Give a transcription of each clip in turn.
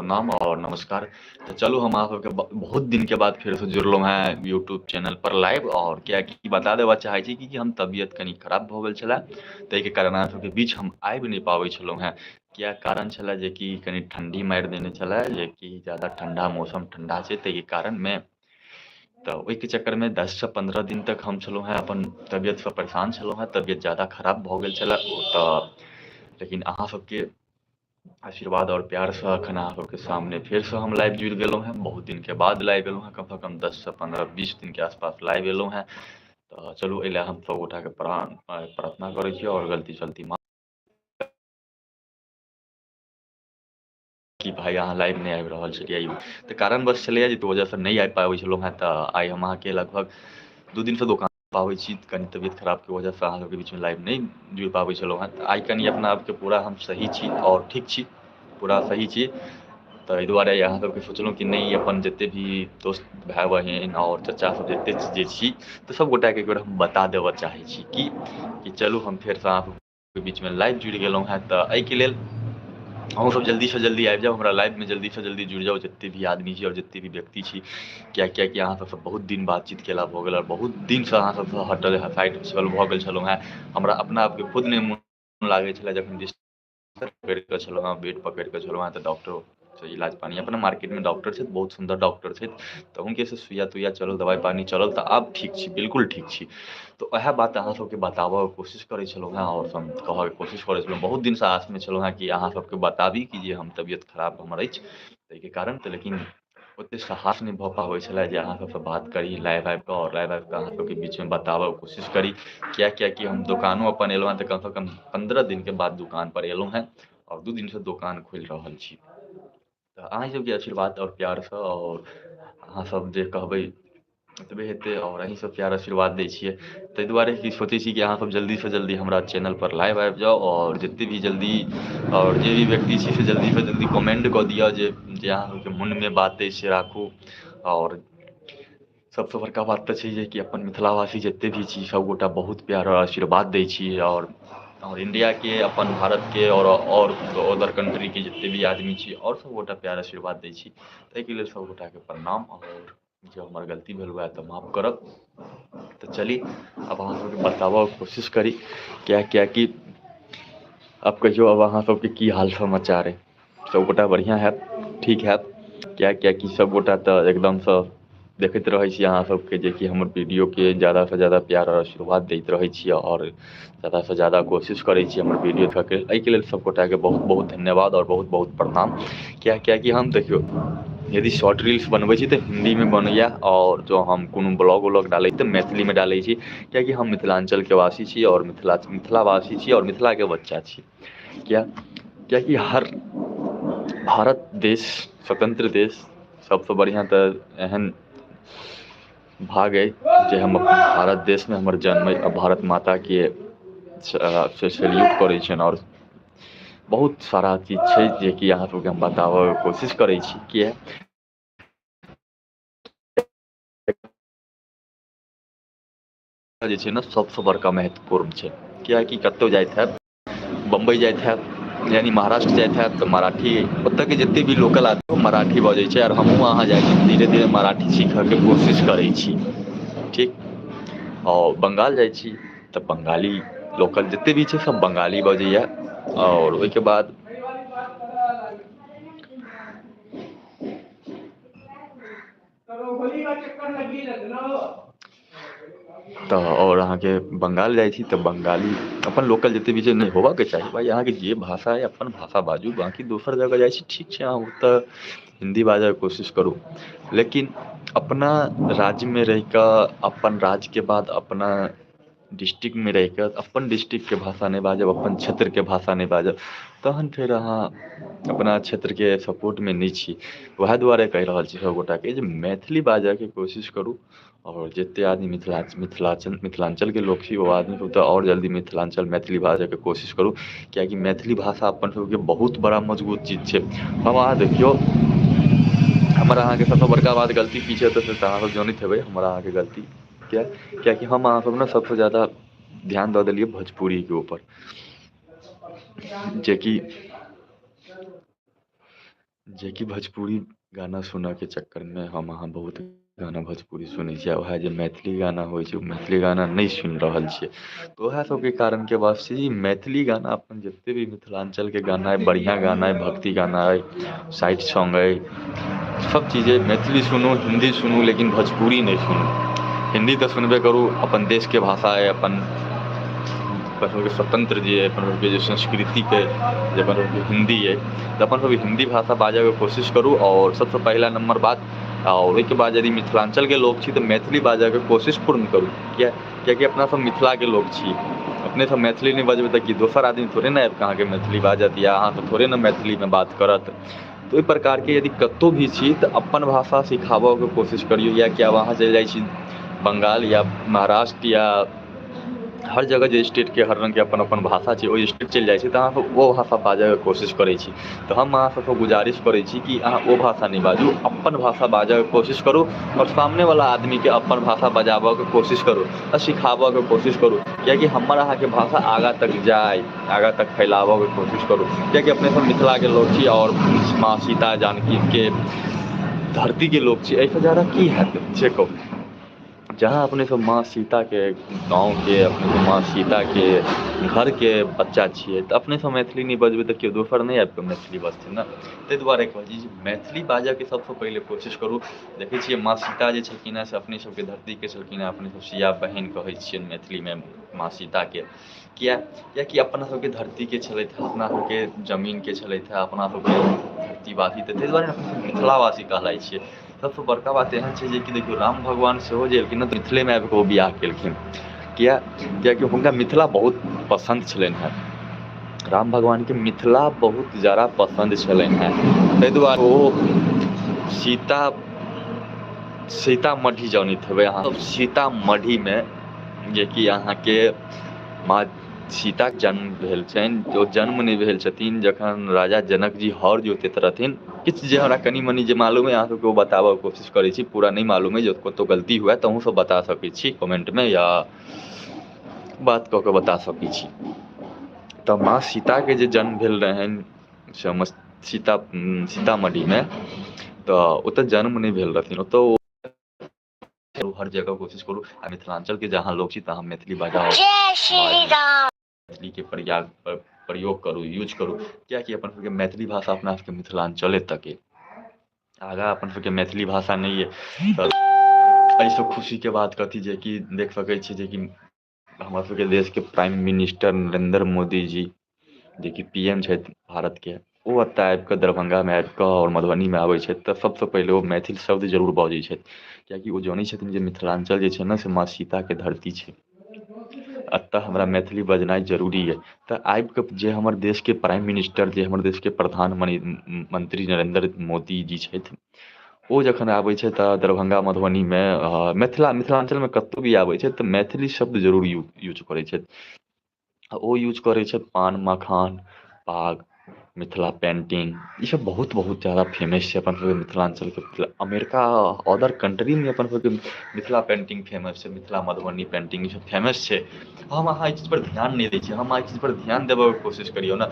प्रणाम और नमस्कार। तो चलू हम अहाँ सबके बहुत दिन के बाद फेरसँ जुड़लहुँ हेँ यूट्यूब चैनल पर लाइव। और कियाकि बता देबऽ चाहै छी कि हम तबियत कनि खराब भऽ गेल छलै, ताहिके कारण अहाँ सबके बीच हम आबि नहि पाबै छलहुँ हेँ। किया कारण छलै जेकि कनि ठण्डी मारि देने छलै, जेकि ज्यादा ठण्डा मौसम ठण्डा छै, ताहिके कारणमे तऽ ओहिके चक्करमे 10 से 15 दिन तक हम छलहुँ हेँ अपन तबियतसँ परेशान छलहुँ हेँ। तबियत ज्यादा खराब भऽ गेल छलै ओ तऽ, लेकिन अहाँ सबके आशीर्वाद आओर प्यारसँ एखन अहाँ सबके सामने फेरसँ हम लाइव जुड़ि गेलहुँ हेँ। बहुत दिनके बाद लाइव एलहुँ हेँ, कमसँ कम 10 से 15 20 दिनके आसपास लाइव एलहुँ हेँ। तऽ चलू, एहि लए हम सब गोटाके प्रार्थना करै छी आओर गलती सलती माफ कि भाई अहाँ लाइव नहि आबि रहल छलियै। तऽ कारणवश छलैए जे वजहसँ नहि आबि पाबै छलहुँ हेँ। तऽ आइ हम अहाँके लगभग 2 दिनसँ दोकान पाबै छी, कनि तबियत खराबके वजहसँ अहाँ सबके बीचमे लाइव नहि जुड़ि पाबै छलहुँ हेँ। तऽ आइ कनि अपना आपके पूरा हम सही छी आओर ठीक छी, पूरा सही छी। तऽ एहि दुआरे अहाँ सबके सोचलहुँ कि नहि, अपन जतेक भी दोस्त भाय बहिन आओर चचा सब जतेक जे छी, तऽ सब गोटाके एक बेर हम बता देबऽ चाहै छी कि चलू, हम फेरसँ अहाँ सबके बीचमे लाइव जुड़ि गेलहुँ हेँ। तऽ एहिके लेल अहूँसब जल्दीसँ जल्दी आबि जाउ, हमरा लाइवमे जल्दीसँ जल्दी जुड़ि जाउ, जतेक भी आदमी छी आओर जतेक भी व्यक्ति छी। किया कियाकि अहाँ सबसँ बहुत दिन बातचीत केला भऽ गेल आओर बहुत दिनसँ अहाँ सबसँ हटल साइड भऽ गेल छलहुँ हेँ। हमरा अपना आपके खुद नहि मोन लागै छलै जखन बिस्तर पकड़ि कऽ छलहुँ हेँ, बेड पकड़ि कऽ छलहुँ हेँ। तऽ डॉक्टरसँ इलाज पानी, अपना मार्केटमे डॉक्टर छथि, बहुत सुन्दर डॉक्टर छथि, तऽ हुनकेसँ सुइया तुइया चलल, दवाइ पानी चलल, तऽ आब ठीक छी, बिल्कुल ठीक छी। तऽ उएह बात अहाँ सबके बताबऽके कोशिश करै छलहुँ हेँ आओर हम कहऽके कोशिश करै छलहुँ। बहुत दिनसँ आसमे छलहुँ हेँ कि अहाँ सबके बताबी कि जे हम तबियत खराब हमर अछि ताहिके कारण। तऽ लेकिन ओतेक साहस नहि भऽ पाबै छलै जे अहाँ सबसँ बात करी लाइव आबि कऽ आओर लाइव आबि कऽ अहाँ सबके बीचमे बताबऽके कोशिश करी। किया कियाकि हम दोकानो अपन एलहुँ हेँ तऽ कमसँ कम 15 दिनके बाद दोकानपर एलहुँ हेँ आओर 2 दिनसँ दोकान खोलि रहल छी। तऽ अहाँ सबके आशीर्वाद आओर प्यारसँ आओर अहाँ सब जे कहबै ओतबे हेतै आओर अहीं सब प्यार आशीर्वाद दै छियै, ताहि दुआरे कि सोचै छी कि अहाँ सब जल्दीसँ जल्दी हमरा चैनलपर लाइव आबि जाउ आओर जतेक भी जल्दी आओर जे भी व्यक्ति छी से जल्दीसँ जल्दी कमेंट कऽ दिअ जे जे अहाँ सबके मोनमे बात अछि से राखू। आओर सबसँ बड़का बात तऽ छै जेकि अपन मिथिलावासी जतेक भी छी, सबगोटा बहुत प्यार आओर आशीर्वाद दै छी आओर इण्डियाके, अपन भारतके आओर अदर कन्ट्रीके जतेक भी आदमी छी आओर सबगोटा प्यार आशीर्वाद दै छी। ताहिके लेल सबगोटाके प्रणाम आओर जे हमर गलती भेल हुए तऽ माफ करब। तऽ चली, आब अहाँ सबके बताबऽके कोशिश करी। किया कियाकि आब कहियौ, आब अहाँ सबके की हाल समाचार अइ? सबगोटा बढ़िआँ हैत, ठीक हैत। किया कियाकि सबगोटा तऽ एकदमसँ देखैत रहै छी अहाँ सबके जेकि हमर वीडियोके ज्यादासँ ज्यादा प्यार आओर आशीर्वाद दैत रहै छी आओर ज्यादासँ ज्यादा कोशिश करै छी हमर वीडियो देखऽके। एहिके लेल सबगोटाके बहुत बहुत धन्यवाद आओर बहुत बहुत प्रणाम। किया कियाकि हम देखियौ, यदि शॉर्ट रील्स बनबै छी तऽ हिन्दीमे बनैया आओर जँ हम कोनो ब्लॉग उलॉग डालै छी तऽ मैथिलीमे डालै छी, कियाकि हम मिथिलाञ्चलके वासी छी आओर मिथिलावासी छी आओर मिथिलाके बच्चा छी। किया कियाकि हर भारत देश, स्वतन्त्र देश, सबसँ बढ़िआँ तऽ एहन भाग अइ जे हम अपन भारत देशमे हमर जन्म अइ आ भारत माताके से सैल्यूट करै छियनि। आओर बहुत सारा चीज छै जेकि अहाँ सबके हम बताबऽके कोशिश करै छी। किया जे छै ने सबसँ बड़का महत्वपूर्ण छै, कियाकि कतहु जाइत हैब, बम्बई जाइत हैब, यानी महाराष्ट्र जाइत हैब, तऽ मराठी ओतऽके जतेक भी लोकल आदमी मराठी बजै छै। आओर हमहूँ अहाँ जाइ छी, धीरे धीरे मराठी सीखऽके कोशिश करै छी, ठीक। आओर बंगाल जाइ छी तऽ बंगाली लोकल जतेक भी छै सब बंगाली बजैया। आओर ओहिके बाद तऽ आओर अहाँके बंगाल जाइ छी तऽ बंगाली अपन लोकल जतेक भी छै। नहि होबाके चाही भाइ, अहाँके जे भाषा अइ अपन भाषा बाजू। बाँकी दोसर जगह जाइ छी, ठीक छै, अहाँ ओतऽ हिन्दी बाजऽके कोशिश करू, लेकिन अपना राज्यमे रहिकऽ, अपन राज्यके बाद अपना डिस्ट्रिक्टमे रहिकऽ अपन डिस्ट्रिक्टके भाषा नहि बाजब, अपन क्षेत्रके भाषा नहि बाजब, तहन फेर अहाँ अपना क्षेत्रके सपोर्टमे नहि छी। वएह दुआरे कहि रहल छी सभगोटाके जे मैथिली बाजऽके कोशिश करू। आओर जतेक आदमी मिथिलाञ्चलके लोक छी, ओ आदमी सब तऽ आओर जल्दी मिथिलाञ्चल मैथिली बाजऽके कोशिश करू, कियाकि मैथिली भाषा अपन सबके बहुत बड़ा मजबूत चीज छै। हम अहाँ देखियौ, हमर अहाँके सबसँ बड़का बात गलती की छै तऽ अहाँ सब जनैत हेबै हमर अहाँके गलती। किया कियाकि हम अहाँ सब ने सबसँ ज्यादा ध्यान दऽ देलियै भोजपुरीके ऊपर, जेकि जेकि भोजपुरी गाना सुनऽके चक्करमे हम अहाँ बहुत गाना भोजपुरी सुनै छियै, आ उएह जे मैथिली गाना होइ छै ओ मैथिली गाना नहि सुनि रहल छियै। तऽ उएह सबके कारणके वास्ते ई मैथिली गाना अपन जते भी मिथिलाञ्चलके गाना अइ, बढ़िआँ गाना अइ, भक्ति गाना अइ, साइड सॉन्ग अइ, सब चीज अइ, मैथिली सुनू, हिन्दी सुनू, लेकिन भोजपुरी नहि सुनू। हिन्दी तऽ सुनबे करू, अपन देशके भाषा अइ, अपन सबके स्वतन्त्र जे अइ, अपन सबके जे संस्कृतिके जे अपन सबके हिन्दी अइ, तऽ अपन सबके हिन्दी भाषा बाजऽके कोशिश करू। आओर सबसँ पहिला नम्बर बात, आओर ओहिके बाद यदि मिथिलाञ्चलके लोक छी तऽ मैथिली बाजऽके कोशिश पूर्ण करू। किया? कियाकि अपना सब मिथिलाके लोक छी, अपने सब मैथिली नहि बजबै तऽ की दोसर आदमी थोड़े ने आबिकऽ अहाँके मैथिली बाजत, या अहाँसँ थोड़े ने मैथिलीमे बात करत। तऽ ओहि प्रकारके यदि कतहु भी छी तऽ अपन भाषा सिखाबऽके कोशिश करियौ। या कि आब अहाँ चलि जाइ छी बङ्गाल या महाराष्ट्र या हर जगह जे स्टेटके हर रङ्गके अपन अपन भाषा छै, ओहि स्टेट चलि जाइ छी तऽ अहाँसब ओ भाषा बाजऽके कोशिश करै छी। तऽ हम अहाँ सबसँ गुजारिश करै छी कि अहाँ ओ भाषा नहि बाजू, अपन भाषा बाजऽके कोशिश करू, आओर सामनेवला आदमीके अपन भाषा बजाबऽके कोशिश करू आ सिखाबऽके कोशिश करू, कियाकि हमर अहाँके भाषा आगाँ तक जाइ, आगाँ तक फैलाबऽके कोशिश करू, कियाकि अपने सब मिथिलाके लोक छी आओर माँ सीता जानकीके धरतीके लोक छी। एहिसँ जादा की हैत से कहू? जहाँ अपने सब माँ सीताके गाँवके, अपने सब माँ सीताके घरके बच्चा छियै, तऽ अपने सब मैथिली नहि बजबै तऽ केओ दोसर नहि आबि कऽ मैथिली बजतै ने। ताहि दुआरे कहै छी जे मैथिली बाजऽके सबसँ पहिले कोशिश करू। देखै छियै माँ सीता जे छलखिन हेँ से अपने सबके धरतीके छलखिन हेँ। अपने सब सिया बहिन कहै छियनि मैथिलीमे माँ सीताके। किया? कियाकि अपना सबके धरतीके छलथि हेँ, अपना सबके जमीनके छलथि हेँ, अपना सबके धरतीवासी, तऽ ताहि दुआरे अपने सब मिथिलावासी कहलाइ छियै। सबसँ बड़का बात एहन छै जेकि देखियौ, राम भगवान सेहो जे एलखिन हँ तऽ मिथिलेमे आबि कऽ ओ बियाह केलखिन। किया? कियाकि हुनका मिथिला बहुत पसन्द छलनि हेँ। राम भगवानके मिथिला बहुत जादा पसन्द छलनि हेँ, ताहि दुआरे ओ सीता सीतामढ़ी जनैत हेबै अहाँ सब, सीतामढ़ीमे जेकि अहाँके माँ सीताके जन्म भेल छनि। ओ जन्म नहि भेल छथिन, जखन राजा जनक जी हर जोतैत रहथिन, किछु जे हमरा कनि मनि जे मालूम अइ अहाँ सबके ओ बताबऽके कोशिश करै छी। पूरा नहि मालूम अइ, जे कतहु गलती हुए तऽ अहूँ सब बता सकै छी कमेन्टमे या बात कऽ कऽ बता सकै छी। तऽ माँ सीताके जे जन्म भेल रहनि से सीता सीतामढ़ीमे, तऽ ओतऽ जन्म नहि भेल रहथिन, ओतऽ ओ हर जगह कोशिश करू आ मिथिलाञ्चलके जहाँ लोक छी तहाँ मैथिली बजाउ, मैथिलीके प्रयाग प्रयोग करू, यूज करू, किएकि अपन सबके मैथिली भाषा अपना सबके मिथिलाञ्चले तक अइ, आगाँ अपन सबके मैथिली भाषा नहि अइ। तऽ एहिसँ खुशीके बात कथी जेकि देख सकै छी जेकि हमरा सबके देशके प्राइम मिनिस्टर नरेन्द्र मोदी जी, जेकि पी एम छथि भारतके, ओ एतऽ आबिकऽ दरभङ्गामे आबिकऽ आओर मधुबनीमे आबै छथि तऽ सबसँ पहिले ओ मैथिल शब्द जरूर बजै छथि, किएकि ओ जनै छथिन जे मिथिलाञ्चल जे छै ने से माँ सीताके धरती छै, एतऽ हमरा मैथिली बजनाइ जरूरी अइ। तऽ आबिकऽ जे हमर देशके प्राइम मिनिस्टर, जे हमर देशके प्रधानमन्त्री नरेन्द्र मोदी जी छथि, ओ जखन आबै छै तऽ दरभंगा मधुबनीमे, मिथिला मिथिलाञ्चलमे कतहु भी आबै छै तऽ मैथिली शब्द जरूर यूज करै छथि। आ ओ यूज करै छथि पान मखान पाग मिथिला पेन्टिंग, ईसब बहुत बहुत जादा फेमस छै अपन सबके मिथिलाञ्चलके। अमेरिका अदर कन्ट्रीमे अपन सबके मिथिला पेन्टिंग फेमस छै, मिथिला मधुबनी पेन्टिंग ईसब फेमस छै। हम अहाँ एहि चीजपर ध्यान नहि दै छियै। हम अहाँ एहि चीजपर ध्यान देबऽके कोशिश करियौ ने,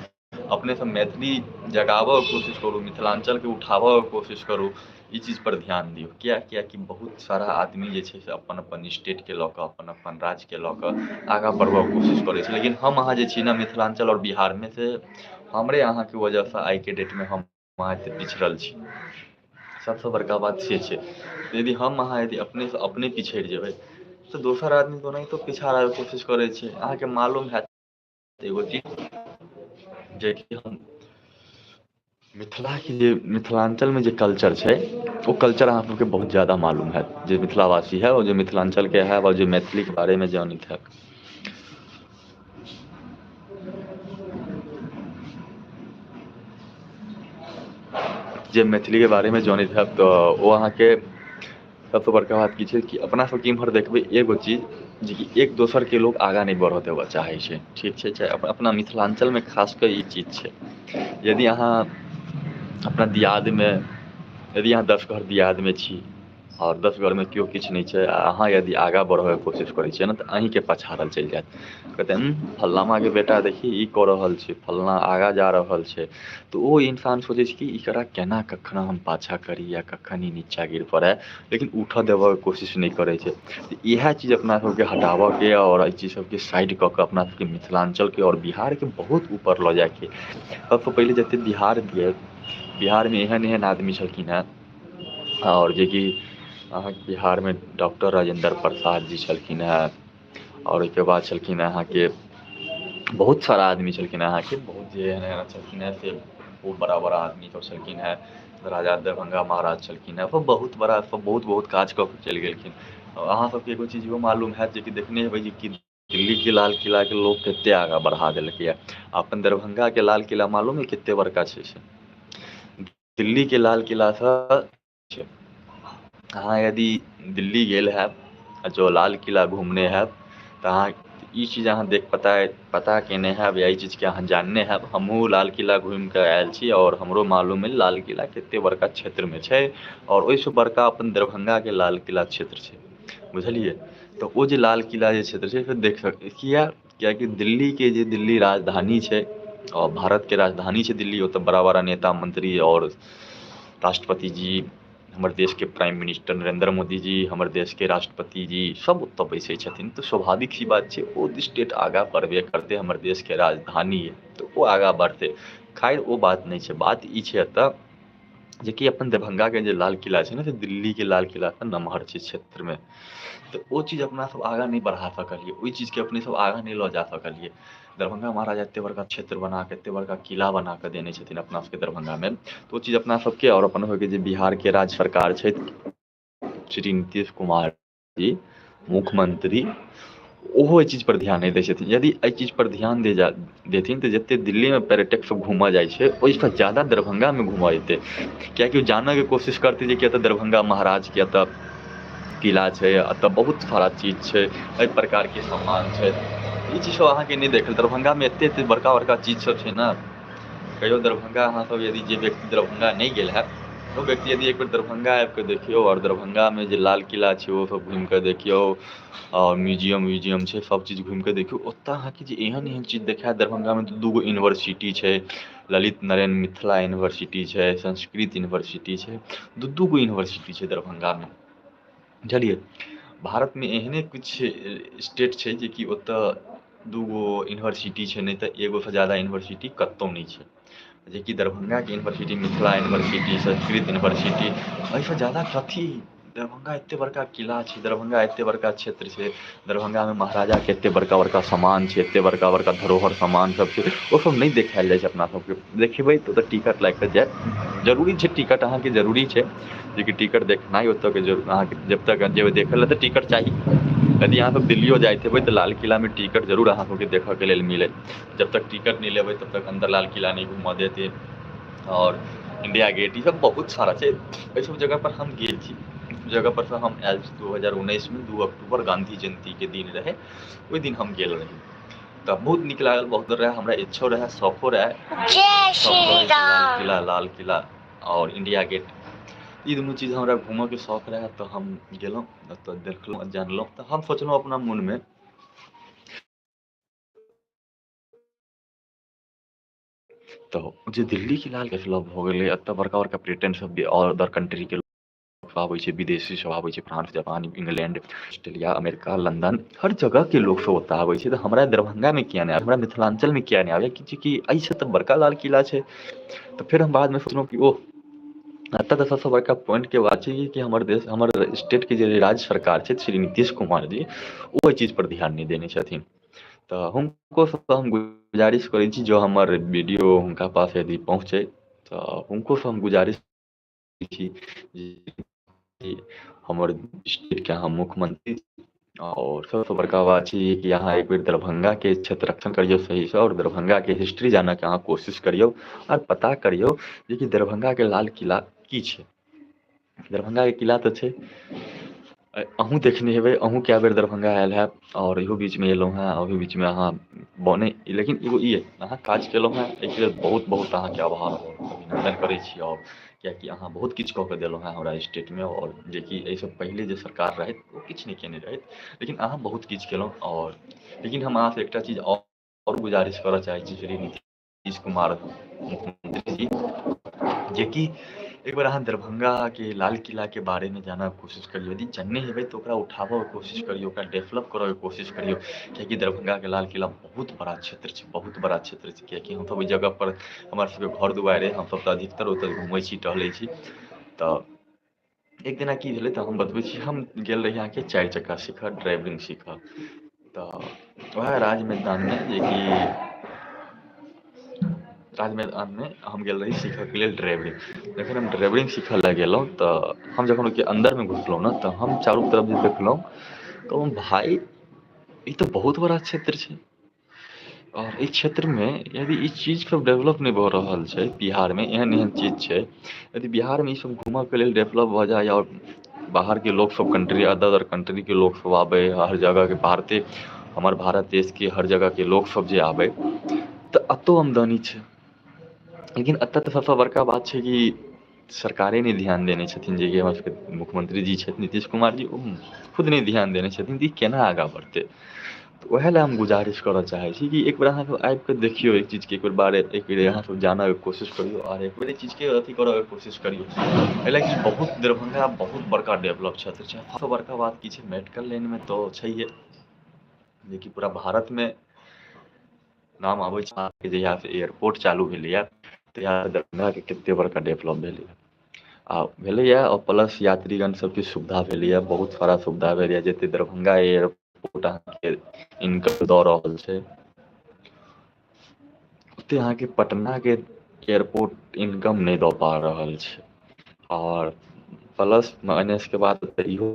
अपने सब मैथिली जगाबऽके कोशिश करू, मिथिलाञ्चलके उठाबऽके कोशिश करू, ई चीजपर ध्यान दियौ। किया? कियाकि बहुत सारा आदमी जे छै से अपन अपन स्टेटके लऽ कऽ, अपन अपन राज्यके लऽ कऽ आगाँ बढ़बऽके कोशिश करै छै, लेकिन हम अहाँ जे छी ने मिथिलाञ्चल आओर बिहारमे, से हमरे अहाँके वजहसँ आइके डेटमे हम अहाँ एते पिछड़ल छी। सबसँ बड़का बात से छै, यदि हम अहाँ यदि अपनेसँ अपने पिछड़ि जेबै तऽ दोसर आदमी तऽ ओनाहितो पिछाड़ैके कोशिश करै छै। अहाँके मालूम हैत एगो चीज, जेकि हम मिथिलाके जे मिथिलाञ्चलमे जे कल्चर छै ओ कल्चर अहाँ सबके बहुत जादा मालूम हैत, जे मिथिलावासी है आओर जे मिथिलाञ्चलके है आओर जे मैथिलीके बारेमे जानैत है। जे मैथिलीके बारेमे जानैत हैब तऽ ओ अहाँके सबसँ बड़का बात की छै कि अपना सबके इम्हर देखबै एगो चीज, जेकि एक दोसरके लोक आगाँ नहि बढ़ऽ देबऽ चाहै छै, ठीक छै? चाहे अपना मिथिलाञ्चलमे खास कऽ ई चीज छै। यदि अहाँ अपना दियादमे, यदि अहाँ 10 घर दियादमे छी आओर 10 घरमे केओ किछु नहि छै। आ अहाँ यदि आगाँ बढ़बैके कोशिश करै छियै ने तऽ अहीँके पछाड़ल चलि जायत। कहतै फल्लामाके बेटा देखी ई कऽ रहल छै, फल्लाँ आगाँ जा रहल छै। तऽ ओ इंसान सोचै छै कि एकरा केना कखन हम पाछाँ करी या कखन ई नीचाँ गिर पड़य, लेकिन उठऽ देबऽके कोशिश नहि करै छै। तऽ इएह चीज अपना सबके हटाबऽके आओर एहि चीज सबके साइड कऽ कऽ अपना सबके मिथिलाञ्चलके आओर बिहारके बहुत ऊपर लऽ जाइके। सबसँ पहिले जते बिहार गेल, बिहारमे एहन एहन आदमी छलखिन हेँ आओर जेकि अहाँके बिहारमे डॉक्टर राजेन्द्र प्रसाद जी छलखिन हेँ, आओर ओहिके बाद छलखिन अहाँके बहुत सारा आदमी छलखिन अहाँके, बहुत जे एहन एहन छलखिन हेँ से बहुत बड़ा बड़ा आदमी सब छलखिन हेँ। राजा दरभंगा महाराज छलखिन हेँ, सब बहुत बड़ा, सब बहुत बहुत काज कऽ के चलि गेलखिन। अहाँ सबके एगो चीज इहो मालूम हैत जेकि देखने हेबै जे कि दिल्लीके लाल किलाके लोक कते आगाँ बढ़ा देलकैए। अपन दरभंगाके लाल किला मालूम अइ कते बड़का छै से? दिल्लीके लाल किलासँ छै। अहाँ यदि दिल्ली गेल हैब आ जँ लाल किला घुमने हैब तऽ अहाँ ई चीज अहाँ देख पता पता केने हैब या ई चीजके अहाँ जानने हैब। हमहूँ लाल किला घुमिकऽ आयल छी आओर हमरो मालूम अइ लाल किला कते बड़का क्षेत्रमे छै, आओर ओहिसँ बड़का अपन दरभंगाके लाल किला क्षेत्र छै, बुझलियै? तऽ ओ जे लाल किला जे क्षेत्र छै से देख सकै किया, कियाकि दिल्लीके जे दिल्ली राजधानी छै आओर भारतके राजधानी छै दिल्ली, ओतऽ बड़ा बड़ा नेता मंत्री आओर राष्ट्रपति जी, हमर देशके प्राइम मिनिस्टर नरेन्द्र मोदी जी, हमर देशके राष्ट्रपति जी सब ओतऽ बैसै छथिन। तऽ स्वाभाविक सी बात छै ओ स्टेट आगाँ बढ़बे करतै, हमर देशके राजधानी अइ तऽ ओ आगाँ बढ़तै। खैर ओ बात नहि छै, बात ई छै एतऽ जेकि अपन दरभंगाके जे लाल किला छै ने से दिल्लीके लाल किलासँ नमहर छै क्षेत्रमे। तऽ ओ चीज अपना सब आगाँ नहि बढ़ा सकलियै, ओहि चीजके अपने सब आगाँ नहि लऽ जा सकलियै। दरभंगा महाराजा एते बड़का क्षेत्र बनाकऽ, एते बड़का किला बनाकऽ देने छथिन अपना सबके दरभंगामे, तऽ ओ चीज अपना सबके आओर अपन होइके जे बिहारके राज्य सरकार छै श्री नीतीश कुमार जी मुख्यमंत्री, ओहो एहि चीजपर ध्यान नहि दै छथिन। यदि एहि चीजपर ध्यान दे जा देथिन तऽ जते दिल्लीमे पर्यटक सब घूमऽ जाइ छै ओहिसँ ज्यादा दरभंगामे घूमऽ एतै, कियाकि ओ जानऽके कोशिश करतै जे कि एतऽ दरभंगा महाराजके एतऽ किला छै, एतऽ बहुत सारा चीज छै, एहि प्रकारके सामान छै। ई चीज सब अहाँके नहि देखल दरभंगामे, एते एते बड़का बड़का चीज सब छै ने। कहियो दरभंगा अहाँ सब यदि जे व्यक्ति दरभंगा नहि गेल हैत ओ व्यक्ति यदि एक बेर दरभंगा आबिकऽ देखियौ, आओर दरभंगामे जे लाल किला छै ओ सब घुमिकऽ देखियौ, आओर म्यूजियम व्यूजियम छै सब चीज घुमिकऽ देखियौ। ओतऽ अहाँके जे एहन एहन चीज देखायत, दरभंगामे दू दू गो यूनिवर्सिटी छै, ललित नारायण मिथिला यूनिवर्सिटी छै, संस्कृत यूनिवर्सिटी छै, दू दू गो यूनिवर्सिटी छै दरभंगामे, बुझलियै? भारतमे एहने किछु स्टेट छै जेकि ओतऽ दू गो यूनिवर्सिटी छै, नहि तऽ एगोसँ ज्यादा यूनिवर्सिटी कतहु नहि छै। जेकि दरभंगाके university, Mithila university, Sanskrit university, एहिसँ ज्यादा कथी? दरभंगा एते बड़का किला छै, दरभंगा एते बड़का क्षेत्र छै, दरभंगामे महाराजाके एते बड़का बड़का सामान छै, एते बड़का बड़का धरोहर सामान सब छै, ओ सब नहि देखायल जाइ छै अपना सबके। देखेबै तऽ ओतऽ टिकट लागि कऽ जायत, जरूरी छै टिकट अहाँके जरूरी छै, जेकि टिकट देखनाइ ओतऽके अहाँके जब तक जेबै देखै लए तऽ टिकट चाही। यदि अहाँ सब दिल्लियो जाइत हेबै तऽ लाल किलामे टिकट जरूर अहाँ सबके देखऽके लेल मिलत। जब तक टिकट नहि लेबै तब तक अन्दर लाल किला नहि घूमऽ देते। आओर इंडिया गेट ई सब बहुत सारा छै, एहि सब जगह पर हम गेल छी। जगह पर से हम आयल छी 2019 मे 2 अक्टूबर गांधी जयंती के दिन रहै, ओहि दिन हम गेल रही। तऽ बहुत नीक लागल, बहुत रहै, हमरा इच्छो रहै, शौखो रहै। जय सब श्री कहै छै लाल राम। किला, लाल किला आओर इंडिया गेट, ई दुनू चीज हमरा घूमऽके शौक रहै। तऽ हम गेलहुँ, ओतऽ देखलहुँ, जानलहुँ। तऽ हम सोचलहुँ अपना मोनमे तऽ जे दिल्लीके लाल किला भऽ गेलै, एतऽ बड़का बड़का पर्यटन सब भी आओर अदर कंट्रीके लोक आबै छै, विदेशी सब आबै छै, France, Japan, England, Australia, America, London, हर जगहके लोक सब ओतऽ आबै छै। तऽ हमरा दरभंगामे किया नहि आबै, हमरा मिथिलाञ्चलमे किया नहि आबै, कि एहिसँ तऽ बड़का लाल किला छै। तऽ फेर हम बादमे सोचलहुँ कि ओह, एतऽ तऽ सबसँ बड़का पॉइंटके बात छै कि हमर देश, हमर स्टेटके जे राज्य सरकार छै श्री नीतीश कुमार जी, ओ एहि चीजपर ध्यान नहि देने छथिन। तऽ हुनको से हम गुजारिश करै छी, जो हमर वीडियो हुनका पास यदि पहुँचै तऽ हुनको से हम गुजारिश छी जे हमर स्टेटके अहाँ मुख्यमंत्री और सबसँ बड़का बात छै कि अहाँ एक बेर दरभंगाके क्षेत्र रक्षण करियौ सहीसँ, आओर दरभंगाके हिस्ट्री जानऽके अहाँ कोशिश करियौ आओर पता करियौ जेकि दरभंगाके लाल किला की छै। दरभंगाके किला तऽ छै, अहूँ देखने हेबै, अहूँ कए बेर दरभंगा आयल हैब आओर इहो बीचमे एलहुँ हेँ, ओहि बीचमे अहाँ बने, लेकिन एगो ई अहाँ काज केलहुँ हेँ, एहिके लेल बहुत बहुत अहाँके आभार आओर अभिनन्दन करै छी। आओर कियाकि अहाँ बहुत किछु कऽ के देलहुँ हेँ हमरा स्टेटमे, आओर जेकि एहिसँ पहिले जे सरकार रहथि ओ किछु नहि केने रहथि, लेकिन अहाँ बहुत किछु केलहुँ। आओर लेकिन हम अहाँसँ एकटा चीज आओर गुजारिश करऽ चाहै छी श्री नीतीश कुमार मुख्यमंत्री जी, जेकि एक बार अहाँ दरभंगाके लाल किलाके बारेमे जानऽके कोशिश करियौ। यदि जनने हेबै तऽ ओकरा उठाबऽके कोशिश करियौ, ओकरा डेवलप करऽके कोशिश करियौ, कियाकि दरभंगाके लाल किला बहुत बड़ा क्षेत्र छै, बहुत बड़ा क्षेत्र छै। कियाकि हमसब ओहि जगहपर, हमर सबके घर दुआरि अइ, हमसब तऽ अधिकतर ओतऽ घुमै छी टहलै छी। तऽ एक दिना की भेलै तऽ हम बतबै छी, हम गेल रही अहाँके चारि चक्का सीखऽ, ड्राइविंग सीखऽ, तऽ वएह राज मैदानमे, जेकि राज मैदानमे हम गेल रही सीखऽके लेल ड्राइविंग। जखन हम ड्राइविंग सीखऽ लए गेलहुँ तऽ हम जखन ओहिके अन्दरमे घुसलहुँ ने, तऽ हम चारू तरफ जे देखलहुँ, कहलहुँ भाय ई तऽ बहुत बड़ा क्षेत्र छै, आओर एहि क्षेत्रमे यदि ई चीज सब डेवलप नहि भऽ रहल छै बिहारमे, एहन एहन चीज छै, यदि बिहारमे ई सब घूमऽके लेल डेवलप भऽ जाय आओर बाहरके लोकसब, कंट्री अदर अदर कंट्रीके लोकसब आबै, हर जगहके भारते, हमर भारत देशके हर जगहके लोकसब जे आबै, तऽ एतौ आमदनी छै। लेकिन एतऽ तऽ सबसँ बड़का बात छै कि सरकारे नहि ध्यान देने छथिन, जेकि हमर सबके मुख्यमंत्री जी छथि नीतीश कुमार जी, ओ खुद नहि ध्यान देने छथिन तऽ ई केना आगाँ बढ़तै। तऽ उएह लए हम गुजारिश करऽ चाहै छी कि एक बेर अहाँसब आबिकऽ देखियौ एहि चीजके, एक बेर बारे एक बेर अहाँसब जानऽके कोशिश करियौ आओर एक बेर एहि चीजके अथी करऽके कोशिश करियौ। एहि लए कि बहुत दरभंगा बहुत बड़का डेवलप क्षेत्र छै। सबसँ बड़का बात की छै, मेडिकल लाइनमे तऽ छैहे, जेकि पूरा भारतमे नाम आबै छै। जहियासँ एयरपोर्ट चालू भेलैए तहियासँ दरभंगाके कते बड़का डेवलप भेलैए आ भेलैए, आओर प्लस यात्रीगण सबके सुविधा भेलैए, बहुत सारा सुविधा भेलैए। जते दरभंगा एयरपोर्ट अहाँके इनकम दऽ रहल छै, ओते अहाँके पटनाके एयरपोर्ट इनकम नहि दऽ पा रहल छै। आओर प्लस माइनसके बात तऽ इहो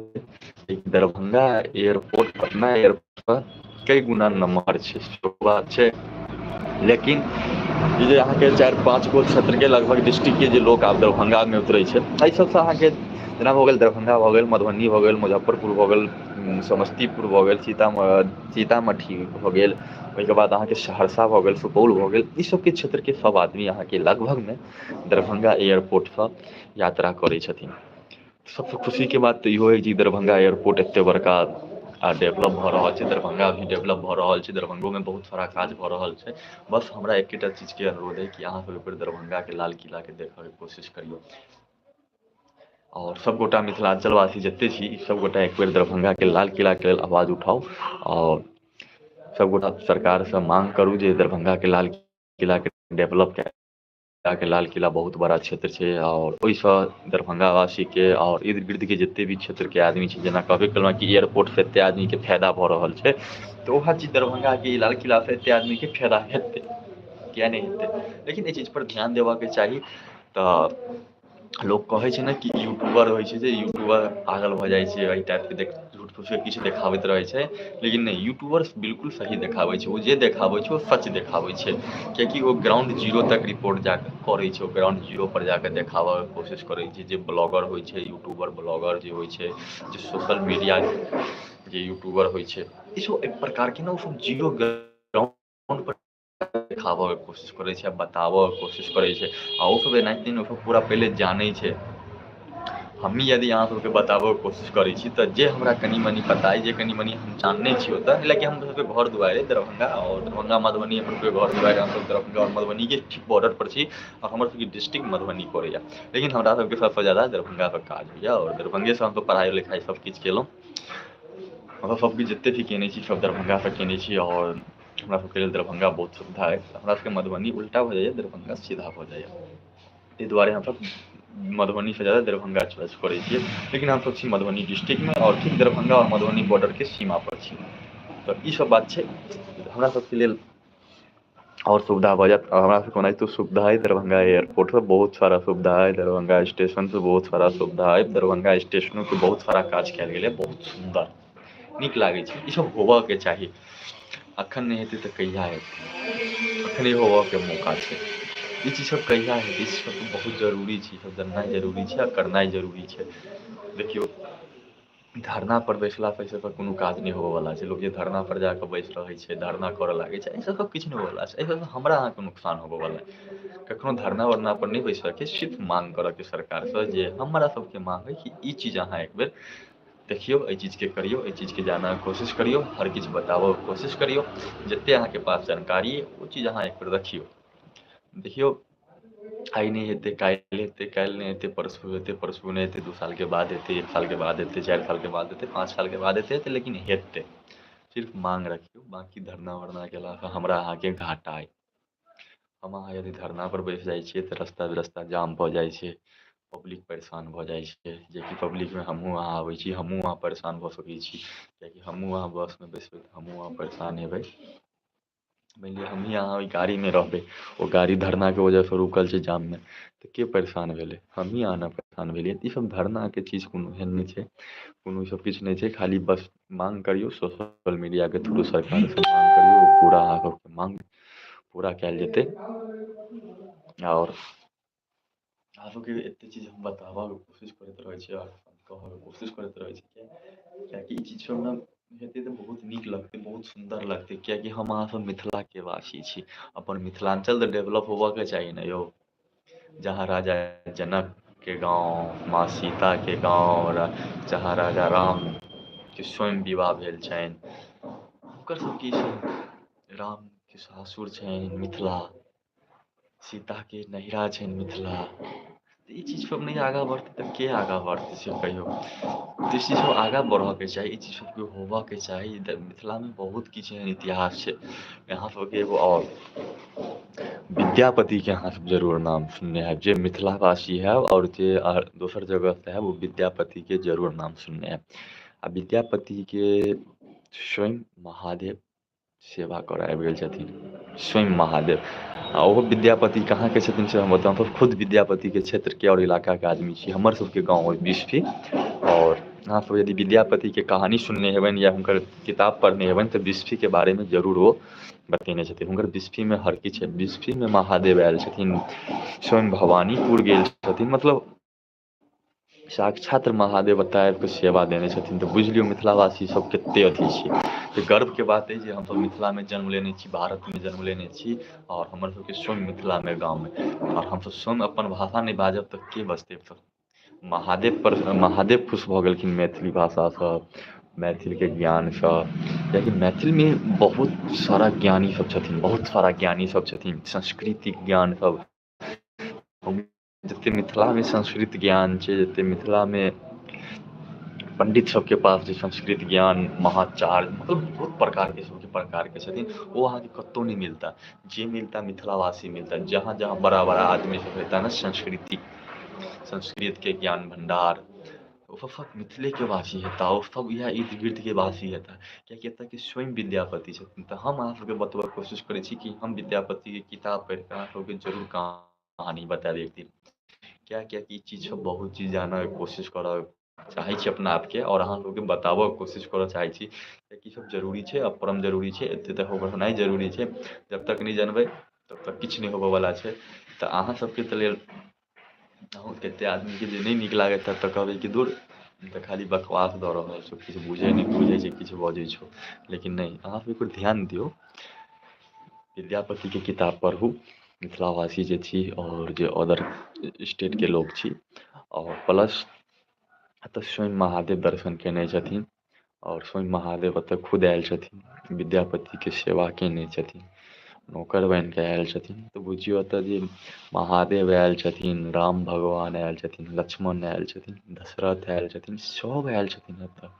दरभंगा एयरपोर्ट पटना एयरपोर्ट कई गुना नमहर छै, सेहो बात छै। लेकिन ई जे अहाँके 4-5 गो क्षेत्रके लगभग डिस्ट्रिक्टके जे लोक आब दरभंगामे उतरै छै, एहि सबसँ अहाँके जेना भऽ गेल दरभंगा भऽ गेल, मधुबनी भऽ गेल, मुजफ्फरपुर भऽ गेल, समस्तीपुर भऽ गेल, सीतामढ़ी भऽ गेल, ओहिके बाद अहाँके सहरसा भऽ गेल, सुपौल भऽ गेल, ई सबके क्षेत्रके सब आदमी अहाँके लगभगमे दरभंगा एयरपोर्टसँ यात्रा करै छथिन। सबसँ खुशीके बात तऽ इहो होइ जे दरभंगा एयरपोर्ट एते बड़का आ डेवलप भऽ रहल छै, दरभंगा भी डेवलप भऽ रहल छै, दरभंगोमे बहुत सारा काज भऽ रहल छै। बस हमरा एकेटा चीजके अनुरोध अइ कि अहाँ सब एक बेर दरभंगाके लाल किलाके देखऽके कोशिश करियौ, आओर सबगोटा मिथिलाञ्चलवासी जते छी सबगोटा एक बेर दरभंगाके लाल किलाके लेल आवाज उठाउ, आओर सबगोटा सरकारसँ मांग करू जे दरभंगाके लाल किलाके डेवलप के लाल किला बहुत बड़ा क्षेत्र छै, आओर ओहिसँ दरभंगावासीके आओर इर्द गिर्दके जते भी क्षेत्रके आदमी छै, जेना कहबे केलहुँ कि एयरपोर्टसँ एते आदमीके फायदा भऽ रहल छै, तऽ वएह चीज दरभंगाके लाल किलासँ एते आदमीके फायदा हेतै, किया नहि हेतै। लेकिन एहि चीजपर ध्यान देबऽके चाही। तऽ लोक कहै छै ने कि यूट्यूबर होइ छै जे यूट्यूबर पागल भऽ जाइ छै, एहि टाइपके देख झूठ फूसके किछु देखाबैत रहै छै, लेकिन नहि, यूट्यूबर बिल्कुल सही देखाबै छै, ओ जे देखाबै छै ओ सच देखाबै छै, कियाकि ओ ग्राउंड जीरो तक रिपोर्ट जाकऽ करै छै, ओ ग्राउंड जीरोपर जाकऽ देखाबऽके कोशिश करै छै। जे ब्लॉगर होइ छै, यूट्यूबर ब्लॉगर जे होइ छै, जे सोशल मीडिया जे यूट्यूबर होइ छै, ई सब एक प्रकारके ने ओ सब जीरो ग्राउंडपर देखाबऽके कोशिश करै छै, बताबऽके कोशिश करै छै, आ ओ सब एनाहिते नहि, ओ सब पूरा पहिले जानै छै। हमही यदि अहाँ सबके बताबऽके कोशिश करै छी तऽ जे हमरा कनि मनि पता अइ, जे कनि मनि हम जानने छी ओतऽ, लेकिन हम सबके घर दुआरि दरभंगा आओर दरभंगा मधुबनी हमर सबके घर दुआरि, हमसब दरभंगा आओर मधुबनीके ठीक बॉर्डरपर छी, आओर हमर सबके डिस्ट्रिक्ट मधुबनी पड़ैए, लेकिन हमरा सबके सबसँ ज्यादा दरभंगासँ काज होइए, आओर दरभंगेसँ हमसब पढ़ाइ लिखाइ सब किछु केलहुँ, मतलब सब किछु जते भी केने छी सब दरभंगासँ केने छी, आओर हमरा सबके लेल दरभंगा बहुत सुविधा अइ। हमरा सबके मधुबनी उल्टा भऽ जाइए, दरभंगा सीधा भऽ जाइए, ताहि दुआरे हमसब मधुबनीसँ ज्यादा दरभंगा चॉइस करै छियै। लेकिन हमसब छी मधुबनी डिस्ट्रिक्टमे, आओर ठीक दरभंगा आओर मधुबनी बॉर्डरके सीमापर छी। तऽ ई सब बात छै, हमरा सबके लेल आओर सुविधा भऽ जायत। आओर हमरा सबके ओनाहितो सुविधा अइ, दरभंगा एयरपोर्टसँ बहुत सारा सुविधा अइ, दरभंगा स्टेशनसँ बहुत सारा सुविधा अइ, दरभंगा स्टेशनोके बहुत सारा काज कयल गेलै, बहुत सुन्दर नीक लागै छै। ई सब होबऽके चाही, अखन नहि हेतै तऽ कहिया हेतै, अखने होबऽके मौका छै। ई चीज सब कहिया हेतै, ई सब बहुत जरूरी छै, ई सब जाननाइ जरूरी छै आ करनाइ जरूरी छै। देखियौ, धरना पर बैसलासँ एहि सबसँ कोनो काज नहि होबऽवला छै। लोक जे धरना पर जाकऽ बैस रहै छै, धरना करऽ लागै छै, एहि सबसँ किछु नहि होबऽवला छै, एहि सबसँ हमरा अहाँके नुकसान होबऽवला है। कखनो धरना वरना पर नहि बैसऽके, सिर्फ मांग करऽके सरकारसँ जे हमरा सबके मांग है कि ई चीज अहाँ एक बेर देखियौ, एहि चीजके करियौ, एहि चीजके जानऽके कोशिश करियौ, हर किछु बताबऽके कोशिश करियौ, जते अहाँके पास जानकारी अइ ओ चीज अहाँ एक बेर रखियौ। देखियौ आइ नहि हेतै काल्हि हेतै, काल्हि नहि हेतै परसू हेतै, परसू नहि हेतै 2 सालके बाद हेतै, 1 सालके बाद हेतै, 4 सालके बाद हेतै, 5 सालके बाद हेतै, लेकिन हेतै। सिर्फ मांग रखियौ, बाँकी धरना वरना केलासँ हमरा अहाँके घाटा अइ। हम अहाँ यदि धरनापर बैस जाइ छियै तऽ रस्ता विरस्ता जाम भऽ जाइ छै, पब्लिक परेशान भऽ जाइ छै, जेकि पब्लिकमे हमहूँ अहाँ आबै छी, हमहूँ अहाँ परेशान भऽ सकै छी, किएकि हमहूँ अहाँ बसमे बैसबै तऽ हमहूँ अहाँ परेशान हेबै। मानि लिअ हमही अहाँ ओहि गाड़ीमे रहबै, ओ गाड़ी धरनाके वजहसँ रुकल छै जाममे, तऽ के परेशान भेलै? हमही अहाँ ने परेशान भेलियै। तऽ ईसब धरनाके चीज कोनो एहन नहि छै, कोनो ईसब किछु नहि छै, खाली बस मांग करियौ, सोशल मीडियाके थ्रू सरकारसँ मांग करियौ, पूरा अहाँ सबके मांग पूरा कयल जेतै। आओर अहाँ सबके एते चीज हम बताबऽके कोशिश करैत रहै छी आओर कहऽके कोशिश करैत रहै छी, किएकि ई चीज सब ने हेतै तऽ बहुत नीक लगतै, बहुत सुन्दर लगतै, किएकि हम अहाँ सब मिथिलाके वासी छी, अपन मिथिलाञ्चल तऽ डेवलप होबऽके चाही ने यौ। जहाँ राजा जनकके गाँव, माँ सीताके गाँव, जहाँ राजा रामके स्वयं विवाह भेल छनि, हुनकर सबके ईसब रामके सासुर छनि मिथिला, सीताके नैहरा छनि मिथिला, तऽ ई चीज सब नहि आगाँ बढ़तै तऽ के आगाँ बढ़तै से कहियौ। तऽ ई चीज सब आगाँ बढ़ऽके चाही, ई चीज सबके होबऽके चाही। मिथिलामे बहुत किछु एहन इतिहास छै। यहाँ सबके एगो आओर विद्यापतिके अहाँ सब जरूर नाम सुनने हैब, जे मिथिलावासी हैब आओर जे दोसर जगहसँ हैब ओ विद्यापतिके जरूर नाम सुनने हैब। आ विद्यापतिके स्वयं महादेव सेवा करऽ आबि गेल छथिन, स्वयं महादेव। आ ओहो विद्यापति कहाँके छथिन से हम बताउ, हमसब खुद विद्यापतिके क्षेत्रके आओर इलाकाके आदमी छी, हमर सबके गाँव अइ बिस्फी। आओर अहाँ सब यदि विद्यापतिके कहानी सुनने हेबनि या हुनकर किताब पढ़ने हेबनि तऽ बिस्फीके बारेमे जरूर ओ बतेने छथिन। हुनकर बिस्फीमे हर किछु छै, बिस्फीमे महादेव आयल छथिन, स्वयं भवानीपुर गेल छथिन, मतलब साक्षात महादेव एतऽ आबिकऽ सेवा देने छथिन। तऽ बुझि लियौ मिथिलावासी सब कते अथी छियै। तऽ गर्वके बात अइ जे हमसब मिथिलामे जन्म लेने छी, भारतमे जन्म लेने छी, आओर हमर सबके स्वयं मिथिलामे गाँवमे, आओर हमसब स्वयं अपन भाषा नहि बाजब तऽ के बजतै? महादेव पर महादेव खुश भऽ गेलखिन मैथिली भाषासँ, मैथिलके ज्ञानसँ, किएकि मैथिलमे बहुत सारा ज्ञानी सब छथिन, बहुत सारा ज्ञानी सब छथिन, संस्कृतिक ज्ञान सब। जते मिथिलामे संस्कृत ज्ञान छै, जते मिथिलामे पंडित सबके पास जे संस्कृत ज्ञान, महाचार्य, मतलब बहुत प्रकारके सबके प्रकारके छथिन, ओ अहाँके कतहु नहि मिलता। जे मिलता मिथिलावासी मिलता। जहाँ जहाँ बड़ा बड़ा आदमी सब हेता ने संस्कृति, संस्कृतके ज्ञान भण्डार, ओ सब मिथिलेके वासी हेता, ओ सब इएह इर्द गिर्दके वासी हेता, किएकि एतऽके स्वयं विद्यापति छथिन। तऽ हम अहाँ सबके बतबऽके कोशिश करै छी कि हम विद्यापतिके किताब पढ़िकऽ अहाँ सबके जरूर कहानी बतायब एक दिन। किएकि ई चीज सब बहुत चीज जानऽके कोशिश करऽ चाहै छी अपना आपके, आओर अहाँ सबके बताबऽके कोशिश करऽ चाहै छी, किएकि ई सब जरूरी छै आ परम जरूरी छै, एते तक होनाइ जरूरी छै। जब तक नहि जानबै तब तक किछु नहि होबऽवला छै। तऽ अहाँ सबके तऽ लेल अहूँ कते आदमीके जे नहि नीक लागैत हैत तऽ कहबै कि दूर तऽ खाली बकवास दऽ रहल छौ, किछु बुझै नहि बुझै छै, किछु बजै छौ। लेकिन नहि, अहाँ सब एक बेर ध्यान दियौ, विद्यापतिके किताब पढ़ू, मिथिलावासी जे छी आओर जे अदर स्टेटके लोक छी। आओर प्लस एतऽ स्वयं महादेव दर्शन केने छथिन, आओर स्वयं महादेव एतऽ खुद आयल छथिन, विद्यापतिके सेवा केने छथिन, नौकर बनिकऽ आयल छथिन। तऽ बुझियौ एतऽ जे महादेव आयल छथिन, राम भगवान आयल छथिन, लक्ष्मण आयल छथिन, दशरथ आयल छथिन, सब आयल छथिन एतऽ।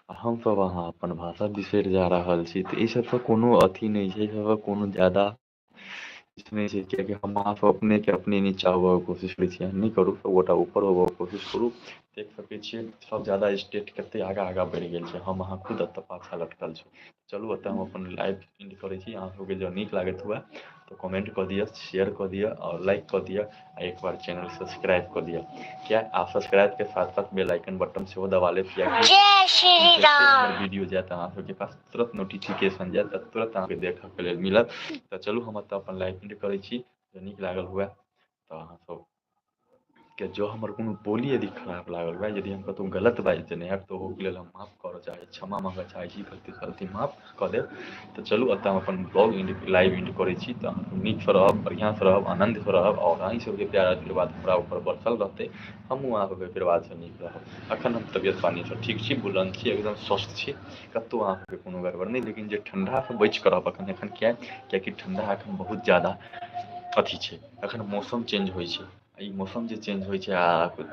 आ हमसब अहाँ अपन भाषा बिसरि जा रहल छी। तऽ ई सबसँ कोनो अथी नहि छै, ई सबसँ कोनो ज्यादा किछु नहि छै, किएकि हम अहाँ सब अपनेके अपने नीचा होबऽके कोशिश करै छी। एहन नहि करू, सबगोटा ऊपर होबऽके कोशिश करू। देख सकै छियै सब ज्यादा स्टेट कते आगाँ आगाँ बढ़ि गेल छै, हम अहाँ खुद एतऽ पाछाँ लटकल छी। चलू एतऽ हम अपन लाइव एंड करै छी। अहाँ सबके जँ नीक लागैत हुए तऽ कमेंट कऽ दिअ, शेयर कऽ दिअ आओर लाइक कऽ दिअ, आ एक बार चैनल सब्सक्राइब कऽ दिअ। किया आ सब्सक्राइब के साथ साथ बेल आइकन बटन सेहो दबा लेब, कियाकि जय श्री जते हमर राम। वीडियो जायत अहाँ सबके पास तुरंत नोटिफिकेशन जायत, तऽ तुरंत अहाँके देखऽके लेल मिलत। तऽ चलू हम एतऽ अपन लाइव एंड करै छी। जँ नीक लागल हुए तऽ अहाँ सब के जँ हमर कोनो बोली यदि खराब लागल हुए, यदि हम कतहु गलत बाजि देने हैब, तऽ ओहोके लेल हम माफ करऽ चाहै, क्षमा माँगऽ चाहै छी। गलतीसँ गलती माफ कऽ देब। तऽ चलू, एतऽ हम अपन ब्लॉग एंड, लाइव एंड करै छी। तऽ अहाँ नीकसँ रहब, बढ़िआँसँ रहब, आनन्दसँ रहब आओर अहीं सबके प्यार आशीर्वाद हमरा ऊपर बरसल रहतै, हमहूँ अहाँ सबके आशीर्वादसँ नीक रहब। एखन हम तबियत पानिसँ ठीक छी, बुलन्द छी, एकदम स्वस्थ छी, कतहु अहाँ सबके कोनो गड़बड़ नहि। लेकिन जे ठण्डासँ बचि कऽ रहब एखन। एखन किया? कियाकि ठण्डा एखन बहुत ज्यादा अथी छै। एखन मौसम चेंज होइ छै। ई मौसम जे चेंज होइ छै आ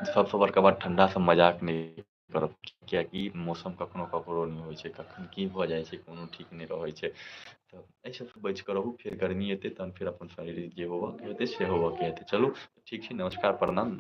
सबसँ बड़का बात, ठण्डासँ मजाक नहि करब, कियाकि मौसम कखनो ककरो नहि होइ छै। कखन की भऽ जाइ छै, कोनो ठीक नहि रहै छै। तऽ एहि सबसँ बचि कऽ रहू। फेर गर्मी एतै, तहन फेर अपन शरीर जे होबऽके हेतै से होबऽके हेतै। चलू, ठीक छै, नमस्कार, प्रणाम।